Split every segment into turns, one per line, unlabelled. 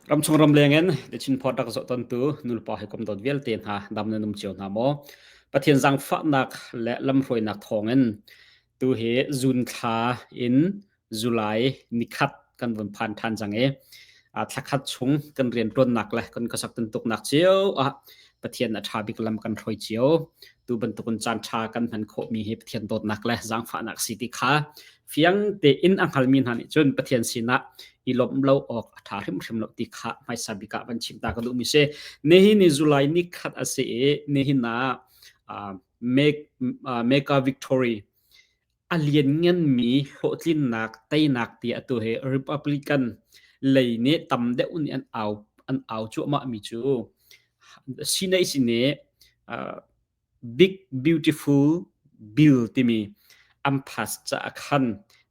Ramchung ramleng in The Chin Pod rak zoh tontu nulepa hawikom dawt vialte hna dam nan um cio hna maw? Pathian zaangfahnak le lamhruainak thawngin tu hi June thla in July nikhat kan vun phan ṭhan cang i thlakhat chung kan rianṭuannak le kan khuasak tuntuknak cio ah Pathian a ṭha bik lam kan hruai cio. Tu bantukin caan ṭha kan hman khawhmi hi Pathian dawtnak le zaangfahnak si ti kha fiang tein a hngalmi hna nih cun Pathian sinah i lawmh lo awk a ṭha hrimhrim lo ti kha hmaisa bik ah van chim ta ka duhmi si. Nihin ni July ni khat a si i nihin ah make, Mega Victory a liannganmi hlawhtlinnak teinak ti atu hi Republican lei nih tam deuh nih an au an au cuahmahmi cu sinai sine Big Beautiful Bill timi an pass caah khan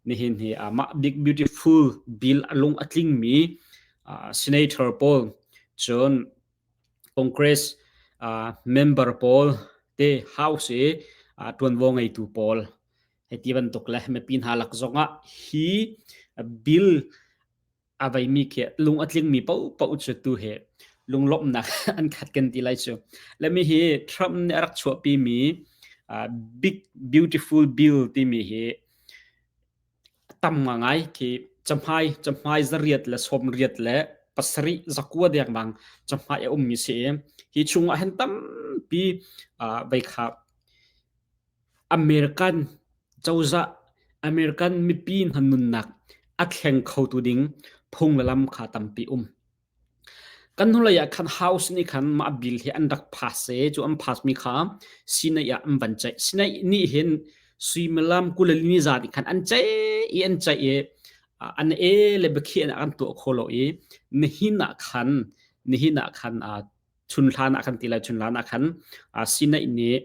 nihin hi mah Big Beautiful Bill a lung a tlingmi senator pawl cun Congress member pawl te House i ṭuanvo ngeitu pawl hei ti bantuk le mipi hna lak zongah hi bill a veimi khi lung a tlingmi paohpaoh cu tu hi lunglawmhnak an khat kan ti lai cu. Le mi hi Trump nih a rak chuahpimi Big Beautiful Bill timi hi tam ngai khi camhai camhai zariat le sawmriat le pasarih zakua dengmang camhai a ummi si i hi chungah hin tampi vei kha American cozah American mipi hna nunnak a thleng khotu ding phung le lam kha tampi um. Kan hnulei ah khan House nih khan mah bill hi an rak pass i cu an pass mi kha Senate ah an van ceih. Senate nih hin suimilam 24 ni zat nih khan an ceih i an ceih i an e le biakhiahnak an tuah kho lo i nihin ah khan nihin ah khan chunhlan ah khan ti lai chunhlan ah khan Senate nih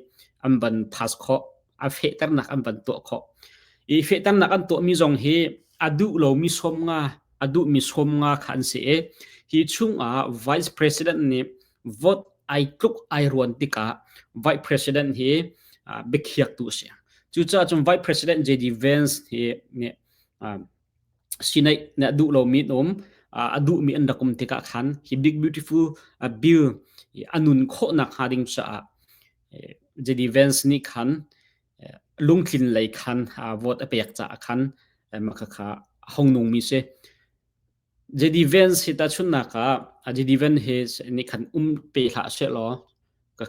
an van pass khawh a fehternak an van tuah khawh. I fehternak an tuahmi zong hi a duh lomi 50 a duhmi 50 kha an si i hi chungah vice president nih vote ai tluk ai ruan tikah vice president hi biakhiaktu a si. Cucaah cun vice president JD Vance hi nih Senate nih a duh lomi an um a duhmi an rak um tikah khan hi big beautiful bill a nun khawhnak hnga ding caah JD Vance nih khan lungtlin lei khan vote a pek caah khan mah khakha a hung nungmi si. JD Vance hi tahchunhnak ah JD Vance hi nih khan um pe hlah sehlaw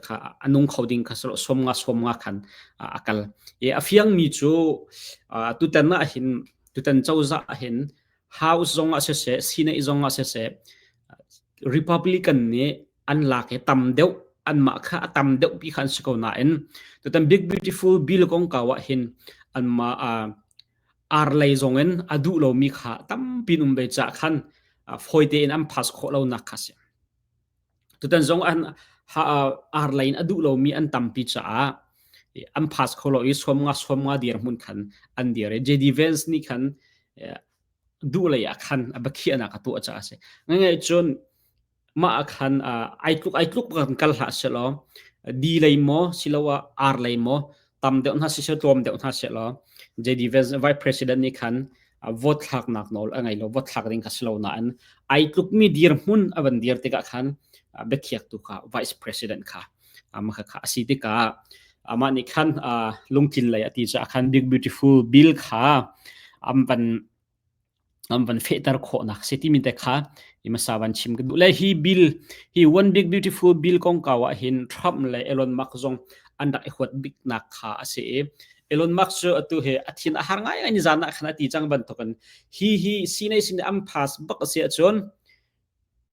kha a nung kho ding kha 50 50 khan a kal. I a fiangmi cu tutan ah hin tutan cozah ah hin House zong ah siseh Senate zong ah siseh Republican nih an lak i tam deuh anmah kha a tam deuh pi kha an si ko nain tutan Big Beautiful Bill kongkau ah hin anmah ar lei zong in a duh lomi kha tampi um ve cah khan fawi tein an pass khawh lonak kha si. Tutan zong an ar lei in a duh lomi an tampi caah an pass kho lo i 50 50 dirhmun khan an dir i JD Vance nih khan duh lei ah khan a biakhiahnak a tuah caah a si. Ngai cun mah ah khan ai tluk ai tluk kan kal hlah sehlaw di lei maw siloah ar lei maw tam deuh hna siseh tlawm deuh hna sehlaw JD Vance vice president nih khan vote thlaknak nawl a ngei lo vote thlak ding kha si lo nain ai tlukmi dirhmun a van dir tikah khan biakhiaktu kha vice president kha mah kha a si tikah amah nih khan lungtlin lei a ti caah khan big beautiful bill kha an van an van fehter khawhnak si timi te kha i hmasa van chim ka duh le hi bill hi one big beautiful bill kongkau ah hin Trump le Elon Musk zong an rak i huat biknak kha a si i Elon Musk cu atu hi a thin a har ngai ngai ni zan ah khan a ti cang bantukin hi hi sinai sin am pass bak a si ahcun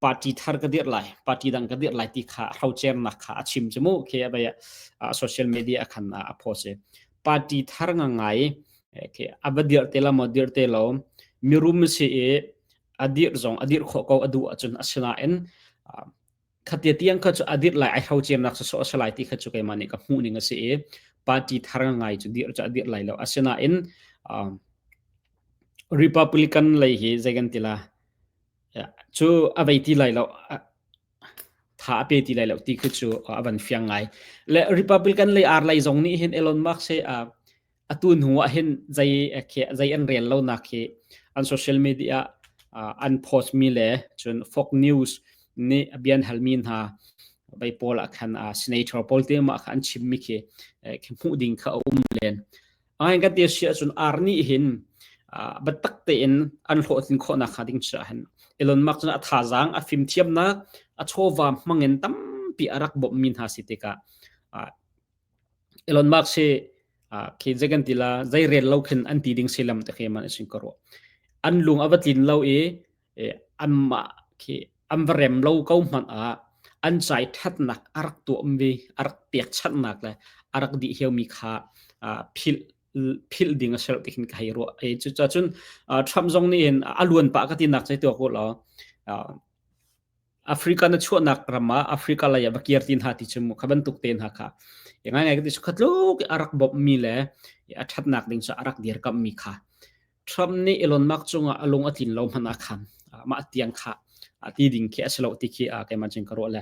party thar ka dir lai party dang ka dir lai ti kha hrocernak kha a chim chu mu khi a bai social media khan a post i party thar nga ngai khi a va dir te la mo dir te lo mirum si i a dir zong a dir khawh ko a duh ahcun asinain khatia tiang kha cu a dir lai ai hrocernak cu so a si lai ti kha cu keimah nih ka hmuh ning a si i party thar ngai cu dir cu a dir lai lo asinain Republican lei hi zei kan ti la Cu a vei ti lai lo. Tha a pe ti lai lo ti khi cu a van fiang ngai. Le Republican lei ar lei zong nih hin Elon Musk hi atu hnu ah hin zei zei an rel lonak hi an social media. an post mi le cun Fox News nih a bian halmi hna bei pawl ah khan senator pawl te mah kha an chim mi khi khi hmuh ding kha a um len. Angai kan ti si ahcun ar nih hin biatak tein an hlawhtlin khawhnak hnga ding caah hin Elon Musk cu a thazaang a fimthiamnak a chawva hmangin tampi a rak bawmhmi hna si tikah Elon Musk hi khi zei kan ti la zei rel lo khin an ti ding si lam te khi man sin ka ruah. An lung a va tlin lo i anmah khi an va rem lo ko hmanh ah an cai ṭhatnak a rak tuahmi a rak pekchanhnak le a rak dih hiomi kha philh philh ding a si lo ti khin ka hei ruah. Cucaah cun Trump zong nih hin a luan pah ka tinak cei tuak u law Africa na chuahnak ram ah Africa lei ah va kir ti hna ti cu mu kha bantuk te hna kha ngai ngai ka ti cu khatluk a rak bawmhmi le a ṭhatnak ding cu a rak dirkamhmi kha Trump nih Elon Musk cungah a lung a tlin lo hmanh ah khan mah tiang kha ti ding khi a si lo ti khi keimah cun ka ruah le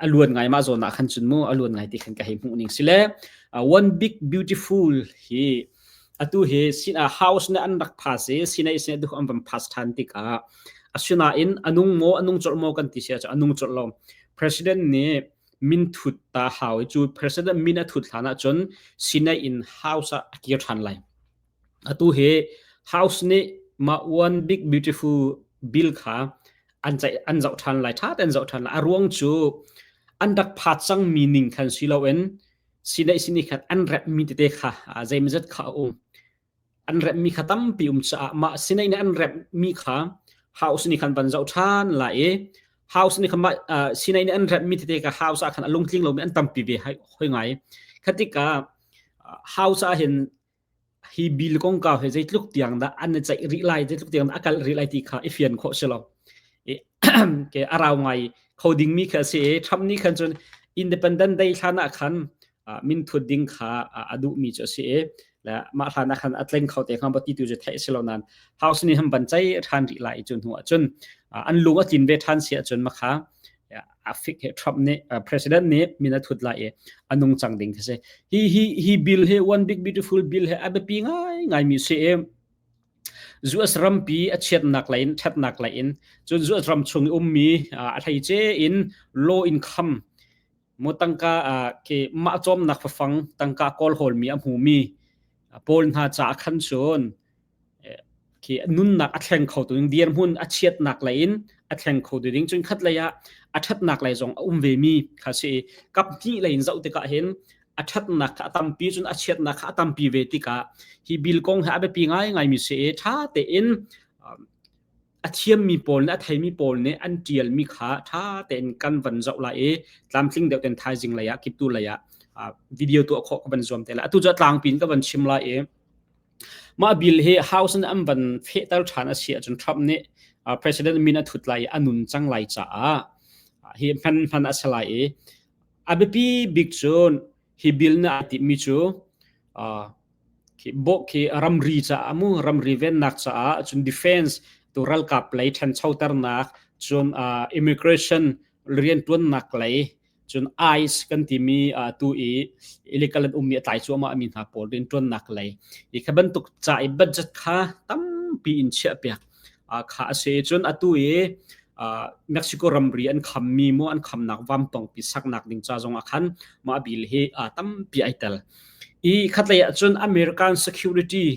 a luan ngai mah zawn ah khan cun mu a luan ngai ti khan ka hei hmuh ning si le one big beautiful hi atu hi sin a house ne an rak pass i sinai sinai duh an van pass than tikah asinain anung maw anung colh maw kan ti sia cu anung colh lo president nih min thut ta hau i cu president min a thut hlan ah cun sinai in house ah a kir than lai Atu hi House nih mah One Big Beautiful Bill kha an ceih an zoh ṭhan lai, ṭha tein an zoh ṭhan lai. A ruang cu an rak phat cangmi ning khan si loin sinai sini khan an remhmi tete kha zeimawzat kha a um. An remhmi kha tampi um caah mah sinai nih an remhmi kha House nih khan van zoh ṭhan lai i House nih khan mah sinai nih an remhmi tete kha House ah khan a lungtling lomi an tampi ve hoi ngai. Kha tikah House ah hin hi bill kongkau hi zeitluk tiang dah an i ceih rih lai zeitluk tiang dah a kal rih lai ti kha i fian khawh si lo ke a rau ngai kho dingmi kha a si i Trump nih khan cun Independent Day hlan ah khan min thut ding kha a duhmi cu a si i le mah hlan ah khan a tleng kho te hnga ti tu cu theih a si lo nain House nih han van ceih ṭhan rih lai cu hnu ah cun an lung a tlin ve ṭhan si ahcun makha a fik he Trump nih president nih min a thut lai i a nung cang ding khi si. Hi hi hi bill hi one big beautiful bill he a biapi ngai ngai mi si i US rampi a chiatnak lei in ṭhatnak lei in cun US ram chung i ummi a hleice in low income mu tangka ke mah cawmnak fafang tangka kawl hawlmi a hmumi pawl hna caah khan cun khi nunnak a thleng kho tu ding dirhmun a chiatnak lei in a thleng kho tu ding cun khat lei ah a ṭhatnak lei zong a um ve mi kha si kap hnih lei in zoh tikah hin a ṭhatnak kha a tampi cun a chiatnak kha a tampi ve tikah hi bill kong hi a biapi ngai ngai mi si i ṭha tein a thiammi pawl nih a theimi pawl nih an ṭialmi kha ṭha tein kan van zoh lai i tlamtling deuh tein thaizing lei ah kiptu lei ah video tuah khawh ka van zuam te lai atu cu a tlangpi in ka van chim lai i Mah bill hi House nih an van fehter ṭhan a si ahcun Trump nih president min a thut lai i a nun cang lai caah hi hman hman a si lai i a biapi bik cu hi bill nih aa timhmi cu khi bawh khi ramri caah mu ramri vennak caah cun defense tu ralkap lei ṭhanchoternak cun immigration rianṭuannak lei cun ICE kan timi tu i illegal an ummi a tlai cuahmah mi hna pawl rianṭuannak lei i kha bantuk ca i budget kha tampi in chiahpiak kha a si cun atu i Mexico ramri an khammi mu an khamnak vampangpi saknak ding ca zong ah khan mah bill hi tampi ai tel i khatlei ah cun American security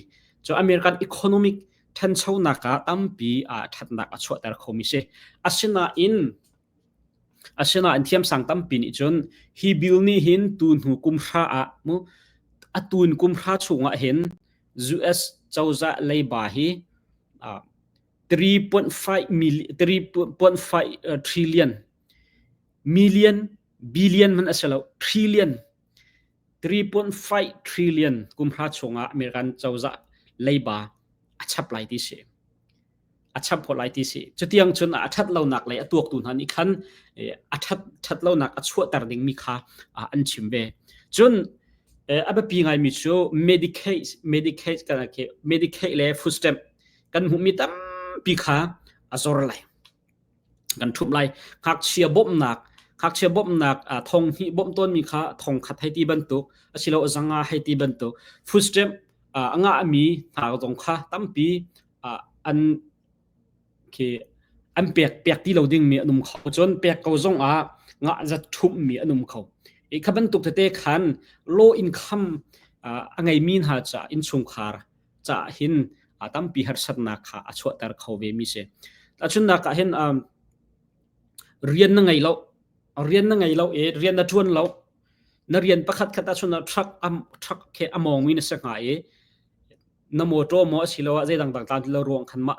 cu American economic ṭhanchonak ah tampi ṭhatnak a chuahter khomi si asinain Asinain thiamsang tampi nih cun hi bill nih hin tu hnu kum hra ah mu atun kum hra chungah hin US cozah leiba hi uh, 3.5 3.5 trillion million billion man a si lo trillion 3.5 trillion kum hra chungah American cozah leiba a chap lai ti si. A chap khawh lai ti si. Cutiang cun a ṭhat lonak lei a tuaktu hna nih khan a ṭhat ṭhat lonak a chuahter dingmi kha an chim ve. Cun a biapi ngaimi cu Medicaid Medicaid kan Medicaid le food stamp kan hmuhmi tampi kha a zor lai. Kan ṭhumh lai. Ngakchia bawmhnak ngakchia bawmhnak thong hnih bawmh tawnmi kha thong khat hei ti bantuk asilo zanga hei ti bantuk food stamp a ngahmi hna zong kha tampi an Khi an pek pek ti lo dingmi an um kho. Cun pek ko zong ah ngah zat ṭhumhmi an um kho. I kha bantuk tete khan low income a ngeimi hna caah innchungkhar caah hin tampi harsatnak kha a chuahter kho ve mi si. Tahchunhnak ah hin rian na ngei lo, rian na ngei lo i rian na ṭuan lo, na rian pakhat khat ahcun truck am truck khi a mawngmi na si hnga i na motor maw asiloah zeidang dang tlan ti lo ruang khan mah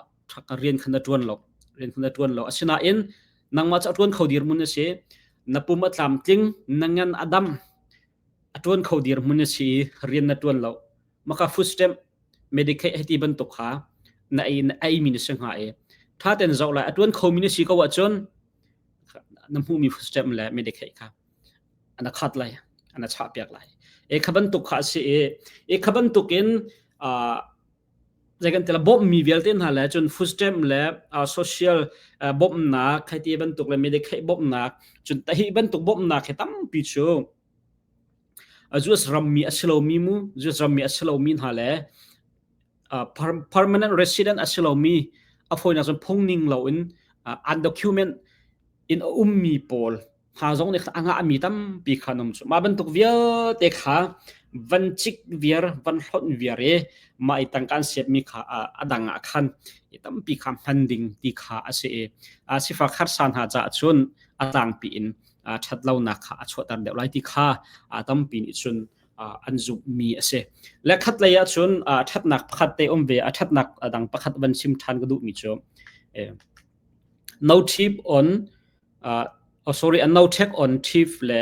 rian khan na ṭuan lo rian khan na ṭuan lo asinain nangmah cu a ṭuan kho dirhmun na si na pum a tlamtling na ngan a dam a ṭuan kho dirhmun na si i rian na ṭuan lo maka food stamp Medicaid hei ti bantuk kha na ei na eimi na si hnga i ṭha tein zoh lai a ṭuan khomi na si ko ahcun na hmuhmi food stamp le Medicaid kha ana khat lai ana chah piak lai e kha bantuk kha a si i e kha bantuk in zei kan tila bawmhmi vialte hna le cun food stamp le social bawmhnak khai ti bantuk le Medicaid bawmhnak cun tahi bantuk bawmhnak hi tampi cu US rammi a si lomi mu US rammi a si lomi hna le permanent resident a si lomi a fawinak cun phungning loin undocument in a ummi pawl hna zong nih a ngahmi tampi kha an um cu. Mah bantuk vialte kha van cik viar, van hlonh viar i mah i tangka an siapmi kha a dang ah khan i tampi kha hman ding ti kha a si i sifak harsa hna caah cun a tlangpi in ṭhatlonak kha a chuahter deuh lai ti kha tampi nih cun an zumhmi a si. Le khat lei ah cun ṭhatnak pakhat te um ve, a ṭhatnak dang pakhat van chim ṭhan ka duhmi cu no tip on uh, oh sorry a no check on tip le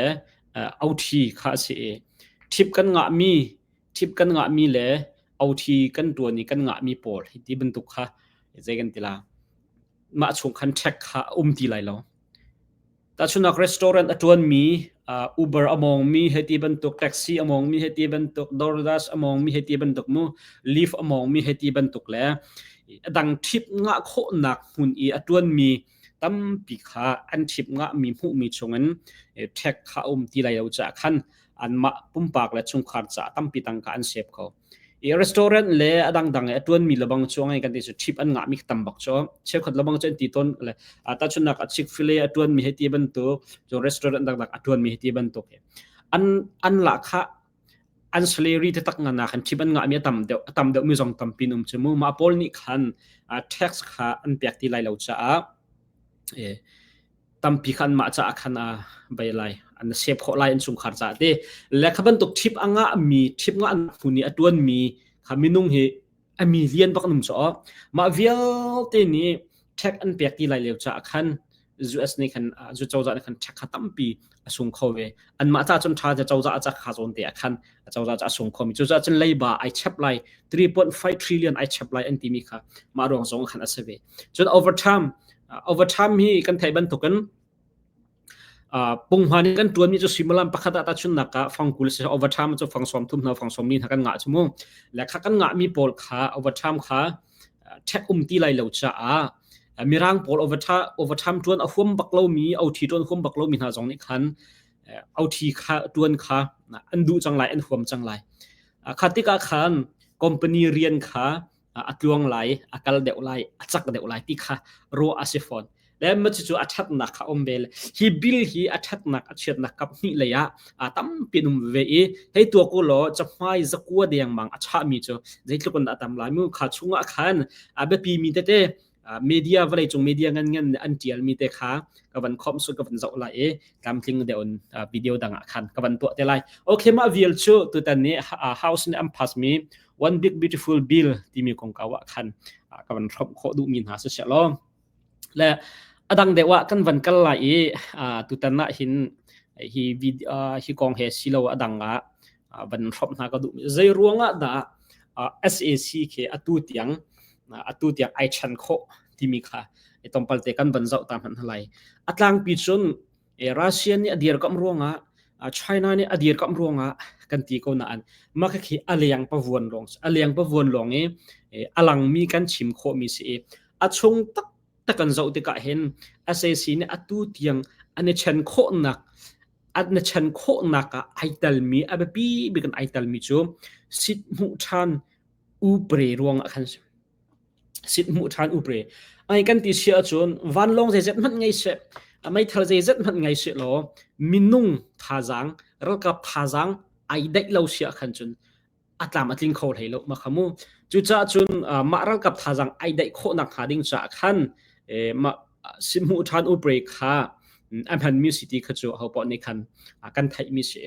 uh, OT kha a si i tip kan ngahmi tip kan ngahmi le OT kan tuan i kan ngahmi pawl hi ti bantuk kha zei kan ti la mah chung khan check kha a um ti lai lo tahchunak restaurant a tuanmi uh, Uber a mawngmi hei ti bantuk taxi a mawngmi hei ti bantuk DoorDash a mawngmi hei ti bantuk mu Lyft a mawngmi hei ti bantuk le a dang thip ngah khawhnak hmun i a tuanmi tampi kha an ṭhip ngahmi hmuhmi chungin ṭhek kha a um ti lai lo caah khan anmah pumpak le chungkhar caah tampi tangka an sep kho. I restaurant le a dangdang i a ṭuanmi lebang cu ngai kan ti cu ṭhip an ngahmi tam bak cu cheukhat lebang cu an ti tawn le tahchunhnak ah Chick-fil-A a ṭuanmi hei ti bantuk cu restaurant dangdang a ṭuanmi hei ti bantuk an an lah kha an salary taktak ngan ah khan ṭhip an ngahmi a tam deuh a tam deuhmi zong tampi an um cu mu mah pawl nih khan tax kha an pek ti lai lo caah tampi kha anmah caah khan a bei lai an sep khawh lai an chungkhar caah te le kha bantuk ṭhip a ngahmi ṭhip ngah hnu nih a ṭuanmi kha minung hi a mi lian bak an um caw mah vialte nih tax an pek ti lai lio caah khan US nih khan zu cozah nih khan tax kha tampi a sung kho ve anmah ca cun tha cozah ca kha zawn te ah khan cozah ca a sung kho mi cucaah cun leiba ai chep lai 3.5 trillion ai chep lai an timi kha mah ruang zong khan a si ve cun overtime overtime hi kan theih bantukin Punghman in kan ṭuanmi cu suimilam pakhat ah tahchunhnak ah fang 20 si overtime cu fang 30 hna fang 40 hna kan ngah cu mu. Le kha kan ngahmi pawl kha overtime kha ṭhek um ti lai lo caah mirang pawl overtime overtime ṭuan a huam bak lomi OT ṭuan huam bak lomi hna zong nih khan OT kha ṭuan kha an duh cang lai an huam cang lai. Kha tikah khan company rian kha a tluang lai, a kal deuh lai, a cak deuh lai ti kha ruah a si fawn. Le ma cucu a ṭhatnak kha um ve le hi bill hi a ṭhatnak a chiatnak kap hnih lei ah a tampi an um ve i hei tuak u law cahmai zakua dengmang a chahmi cu zeitluk in dah a tam lai mu kha chungah khan a biapi mi tete media vawleicung media ngan ngan an ṭialmi te kha ka van khomh su ka van zoh lai i tlamtling deuh in video dang ah khan ka van tuah te lai. Okay mah vial cu tutan ni house nih an pass mi one big beautiful bill timi kongkau ah khan ka van hrawmh khawh duhmi hna si seh law le adang deuh ah kan van kal lai i tutan ah hin hi hi kong he silo adang ah van hrawmh hna ka duh zei ruang ah dah SAC khi atu tiang atu tiang ai chan khawh timi kha tompal te kan van zoh ta hmanh lai a tlangpi cun Russia nih a dirkamh ruangah China nih a dirkamh ruangah kan ti ko nain mah khi a leng pavuan lawng a leng pavuan lawng i a langmi kan chim khawhmi si i a chung taktak kan zoh tikah hin SAC nih atu tiang an i chen khawhnak an i chen khawhnak ah ai telmi a biapi bik in ai telmi cu sit hmuh ṭhan upre ruangah khan sit hmuh ṭhan upre. Ai kan ti si ahcun vanlawng zeizat hmanh ngei seh, meithal zeizat hmanh ngei seh law minung thazaang, ralkap thazaang ai daih lo si ahkhan cun a tlam a tling kho hlei lo ma kha mu. Cucaah cun mah ralkap thazaang ai daih khawhnak hnga ding caah khan mah sihhmuh ṭhan upre kha a hmanmi si ti kha cu hopoah nih khan kan theihmi si.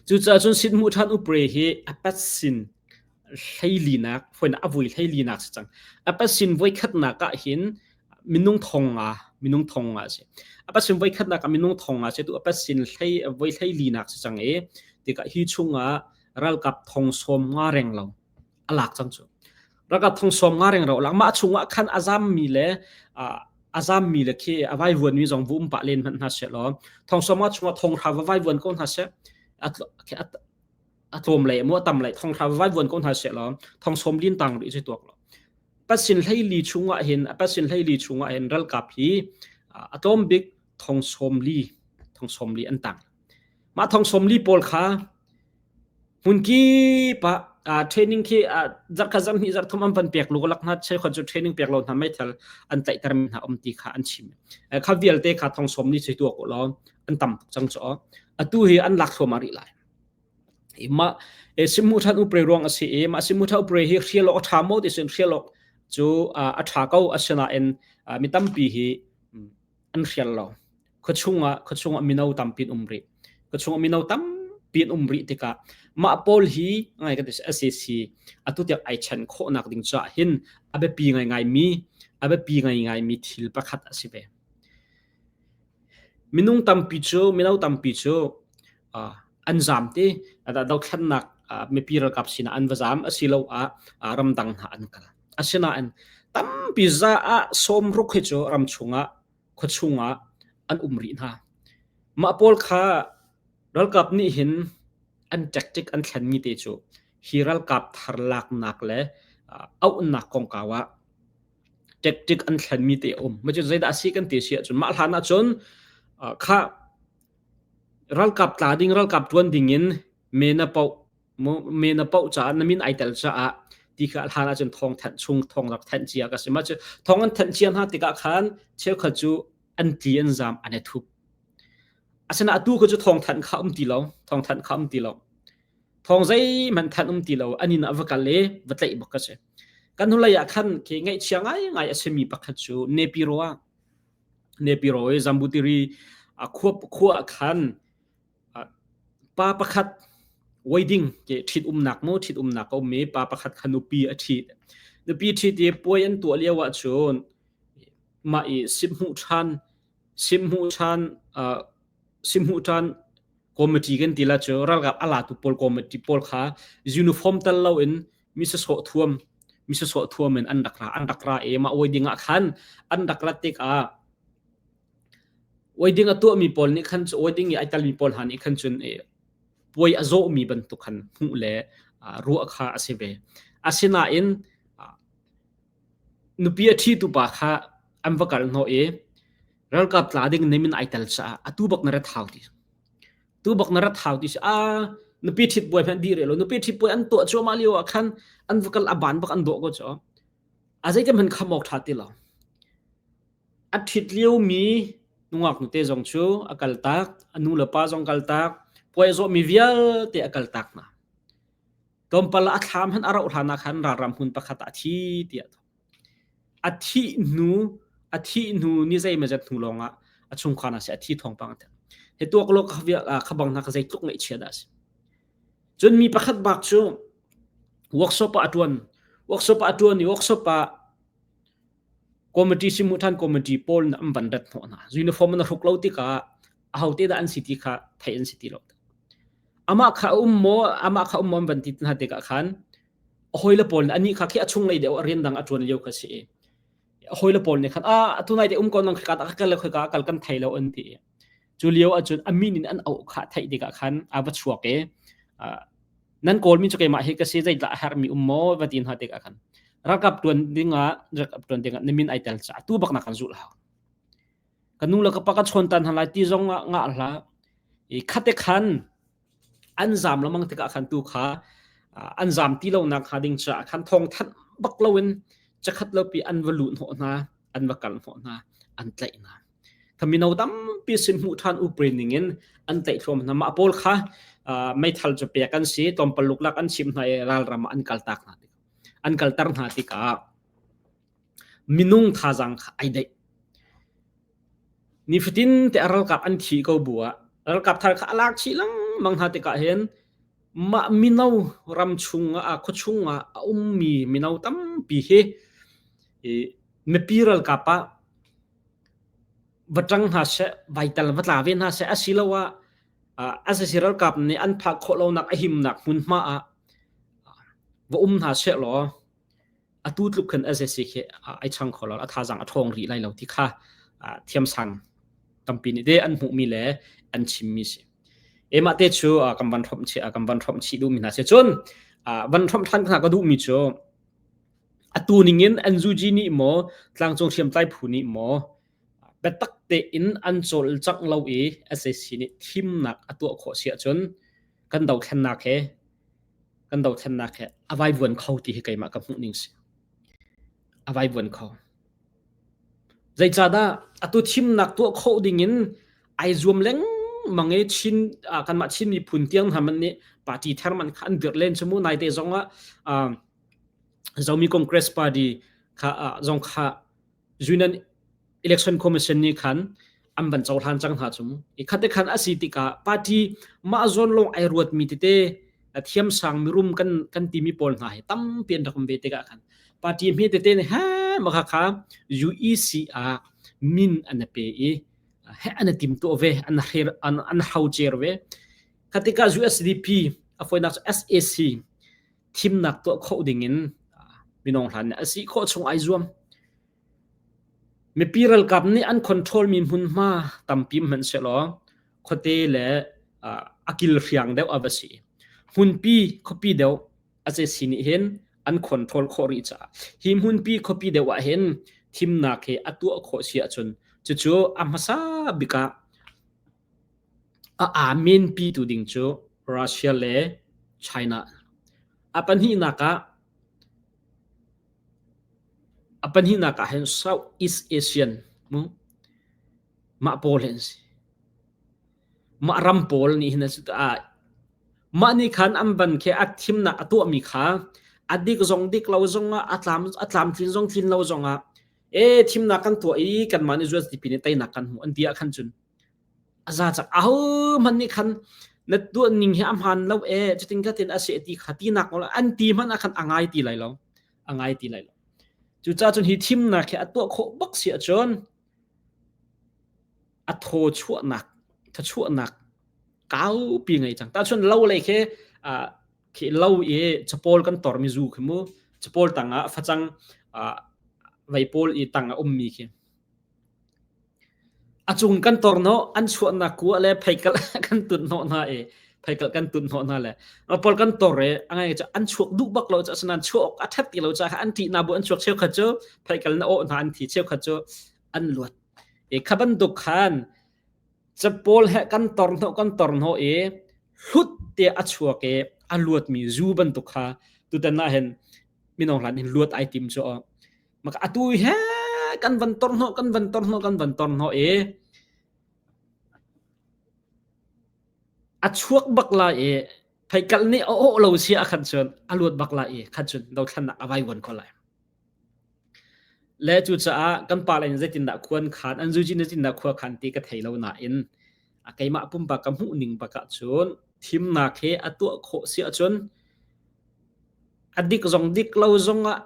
Cucaah cun sithmuh ṭhan upre hi a pat sin hleilinak a vui hleilinak si cang. A pat sin voikhatnak ah hin minung thong nga minung thong nga a si. A pat sin voikhatnak ah minung thong nga si tu a pat sin hlei voi hleilinak si cang i tikah hi chungah ralkap thong sawm nga reng lo a lak cang cu. Ralkap thong sawm nga reng ro lak mah chungah khan a zammi le a zammi le khi a vaivuanmi zong vu um pah len hmanh hna seh law thong sawm nga chungah thong hra va vaivuan ko hna seh a tlawm lei mu a tam lei thong hra va vaivuan ko hna seh law thong sawm lin tang rih cu tuak lo pasin hleili chungah hin a pasin hleili chungah hin ralkap hi a tlawm bik thong sawm li thong sawm li an tang mah thong sawm li pawl kha Hmunkip ah training khi zarhkhat zarhhnih zarhthum an van pek luklak hna cheukhat cu training pek lo hna meithal an tlaihter mi hna um ti kha an chim. Kha vialte kha thong sawm ni tuak u law an tam tuk cang cu. Atu hi an lak thluahmah rih lai. Mah simu than upre ruang a si i mah simu than upre hi hrial awk a ṭha maw ti sin hrial awk cu a ṭha ko asinain mi tampi hi an hrial lo. Khuachung ah khuachung ah mino tampi an um rih. Khuachung ah mino tampi an um rih tikah mah pawl hi ngai ka ti SAC atu tiang ai chan khawhnak ding caah hin a biapi ngaingai mi a biapi ngaingai mi thil pakhat a si ve. Minung tampi cu mino tampi cu uh, an zam ti dothlannak uh, mipi ralkap sinah an va zam asiloah uh, ramdang hna an kal. Asinain tampi za ah sawmruk hi cu ram chungah khuachung ah an um rih hna. Mah pawl kha ralkap nih hin an tactic an thlenmi te cu hi ralkap thar laknak le auhnak kongkau ah tactic an thlenmi te a um. Mah cu zeidah a si kan ti si ahcun mah hlan ahcun kha ralkap tla ding ralkap ṭuan ding in me na poh me na poh caah na min ai tel caah ti kha hlan ahcun thawng thanh chung thawng rak thanh cia ka si ma cu thawng an thanh cia hna tikah khan cheukhat cu an tli an zam an i thup asina atu kha cu thawng thanh kha um ti lo thawng thanh kha um ti lo thawng zeihmanh thanh um ti lo an inn ah va kal i va tlaih bak ka si kan hnulei ah khan khi ngaihchia ngaingai a simi pakhat cu Nepiro ah Nepiro i Zambutiri khua khua khan Pa pakhat wedding ke ṭhitumnak maw ṭhitumnak a um i pa pakhat kha nupi a ṭhit. Nupi ṭhit i puai an tuah lio ahcun mah i sihhmuh ṭhan sihhmuh ṭhan uh, sihhmuh ṭhan committee kan ti la cu ralkap a latu pawl committee pawl kha uniform tal loin mi sasawh thuam mi sasawh thuam in an rak ra an rak ra i mah wedding ah khan an rak rat tikah Wedding a tuahmi pawl nih khan wedding i ai telmi pawl hna nih khan cun puai a zawhmi bantuk khan hmuh le ruah kha a si ve. Asinain nupi a ṭhitu pa kha an va kal hnawh i ralkap tla ding nih min ai tel caah atu bak na rat hau ti. Tu bak na rat hau ti si a nupi ṭhit puai hmanh dih rih lo nupi ṭhit puai an tuah cuahmah lio ah khan an va kal a ban bak an dawh ko cu. A zeitin hmanh kham awk ṭha ti lo. A ṭhit liomi nungak nute zong cu a kaltak, a nu le pa zong kaltak, puai a zawhmi vialte a kaltak hna. Tlawmpal ah a thlam hmanh a rauh hlan ah khan ralram hmun pakhat ah a thi tiah a thawk. A thih hnu, a thih hnu ni zeimawzat hnu lawngah a chungkhar hna sih a thi thawngpang a theih. Hi tuak law kha bang hna kha zeitluk ngaihchia dah a si. Cun mi pakhat bak cu workshop ah a ṭuan. Workshop ah a ṭuan i workshop ah Committee simu ṭhan committee pawl nih an van rat hnawh hna. Uniform an hruk lo tikah ahote dah an si ti kha theih an si ti lo. Amah kha a um maw, amah kha um maw an van ti hna tikah khan a hawile pawl nih anih kha khi a chunglei deuh a rian dang a ṭuan lio kha si i a hawile pawl nih khan ah atu nai te um ko nang khika ka kal le khoika kal kan thei lo an ti. Cu lio ahcun a min in an auh kha theih tikah khan a va chuak i nan kawlmi cu keimah hi ka si zeidah a herhmi um maw va ti hna tikah khan ralkap ṭuan dingah ralkap ṭuan dingah na min ai tel caah tu bak na kan zulh hau. Ka nu le ka pa ka chawn tan hna lai ti zong ah ngah hlah. I khate khan an zam lamang tikah khan tu kha an zam ti lonak hnga ding caah khan thawng thanh bak loin Cakhat lopi an va luh hnawh hna, an va kal hnawh hna, an tlaih hna. Kha mino tampi sin hmuh ṭhan upri ning in an tlaih thluam hna. Mah pawl kha meithal cu pek an si, tlawmpal luklak an chimh hna i ralram ah an kaltak hna tikah an kalter hna tikah minung thazaang kha ai daih. Nifatin te a ralkap an thi ko bu ah ralkap thar kha a lak chih lengmang hna tikah hin mah mino ram chung ah khua chung ah a ummi mino tampi hi mipi ralkap ah va ṭang hna seh, vai tal va tla ve hna seh asiloah sac ralkap nih an phak khawh lonak a himnak hmunhma ah va um hna seh law atu tluk khan sac khi ai chang kho lo, a thazaang a ṭhawng rih lai lo ti kha thiamsang tampi nih te an hmuhmi le an chimmi si. Emah te cu kan van hrawmh chih kan van hrawmh chih duhmi hna si. Cun van hrawmh ṭhan hna ka duhmi cu Atu ningin NUG nih maw tlangcung hriamtlai phu nih maw biatak tein an cawlcangh lo i sac nih thimnak a tuah khawh si ahcun kan dothlennak he kan dothlennak he a vaivuan kho ti hi keimah ka hmuh ning si. A vaivuan kho. Zeicahdah atu thimnak tuah khawh dingin ai zuam lengmang i Chin kanmah Chin miphun tiang hna man nih party thar man kha an dirh len cu mu naite zong ah Zomi Congress Party kha zong kha Union Election Commission nih khan an van cohlan cang hna cu i khat khan a si tikah party mah zawn lawng ai ruatmi tete thiamsang mirum kan kan timi pawl hna hi tampi an rak um ve tikah khan party hme tete nih ha maka kha UEC ah min an pe i he an tim tuah ve an her an an hau cer ve khatika USDP a foinak SAC thimnak tuah khawh dingin minung hlan nih a si khawh chung ai zuam. Mipi ralkap nih an control mi hmunhma tampi hmanhsehlaw khuate le a kil hriang deuh a va si. Hmunpi khuapi deuh a si nih hin an control khawh rih caah hi hmunpi khuapi deuh ah hin thimnak hi a tuah khawh si ahcun cucu a hmasa bik ah A aa-menpi tu ding cu Russia le China. A pahnihnak ah a pahnihnak ah hin Southeast Asian mu mah pawl hi an si. Mah ram pawl nih hin mah nih khan an van khi a thimnak a tuahmi kha a dik zong dik lo zongah a tlam a tlamtlin zong tlin lo zongah e thimnak kan tuah i kanmah nih USDP nih teinak kan hmuh an ti ah khan cun A za cak ahohmanh nih khan na tuah ning hi a hmaan lo ee cutin khatin a si ti kha tinak an ti hmanh ah khan a ngai ti lai lo a ngai ti lai lo cucaah cun hi thimnak hi a tuah khawh bak si ahcun a thaw chuahnak thachuahnak kaupi ngei cang tahchun lo lei khi khi lo i chapawl kan tormi zu khi mu chapawl tangah facang veipawl i tang a ummi khi A cung kan torhnawh an chuahnak kua le pheikal kan tunhnawh hna i pheikal kan tunhnawh hna le pawl kan tor i a ngai cu an chuak duh bak lo cu asinain chuah awk a ṭhat ti lo caah an ṭihnak bu an chuak cheukhat cu pheikal na awh hna an thi cheukhat cu an luat. I kha bantuk khan capawl he kan torhnawh kan torhnawh i hlut te a chuak i a luatmi zu bantuk kha tutan ah hin minung hlan in luat ai tim cu Maka atu he kan van torhnawh kan van torhnawh kan van torhnawh i a chuak bak lai i pheikal nih a awh lo si ah khan cun a luat bak lai i khan cun dothlannak a vaivuan ko lai. Le cucaah kan pa le in zeitindah khuan khan an zuji zeitindah khua khan ti ka thei lo nain a keimah pumpak ka hmuh ning bak ah cun thimnak he a tuah khawh si ahcun a dik zong dik lo zong ah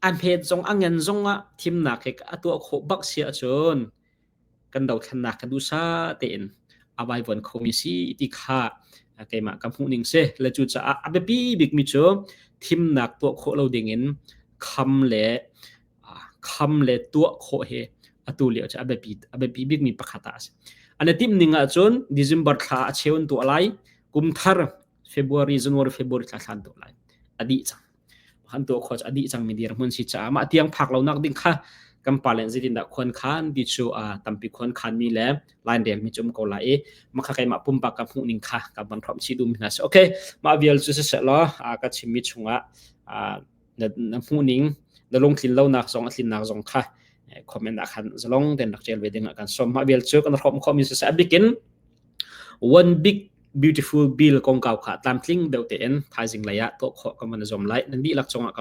a hmet zong a ngen zong ah thimnak hi a tuah khawh bak si ahcun kan dothlennak kha duhsah tein a vaivuan khomi si ti kha keimah ka hmuh ning si le cucaah a biapi bikmi cu thimnak tuah khawh lo dingin kham le kham le tuah khawh hi atu lio cu a biapi a biapi bikmi pakhat ah a si. An i timh ning ahcun December thla a cheu an tuah lai kum thar February January February thla thla an tuah lai a dih cang. Han tuah khawh cu a dih cangmi dirhmun si caah mah tiang phak lonak ding kha kan pa le zeitindah khuan khan ti cu tampi khuan khanmi le line relmi cu um ko lai i mah kha keimah pumpak ka hmuh ning kha ka van hrawm chih duhmi hna si. Okay, mah vial cu siseh law ka chimmi chungah na, na hmuh ning. Na lungtlin lonak zong a tlinnak zong kha comment ah khan zalong ten rak ṭial ve ding ah kan sawm. Mah vial cu kan hrawm khawhmi siseh a bikin one big beautiful bill kongkau kha tlamtling deuh tein thaizing lei ah tuah khawh kan van i zuam lai. Nan dihlak cungah ka lawm.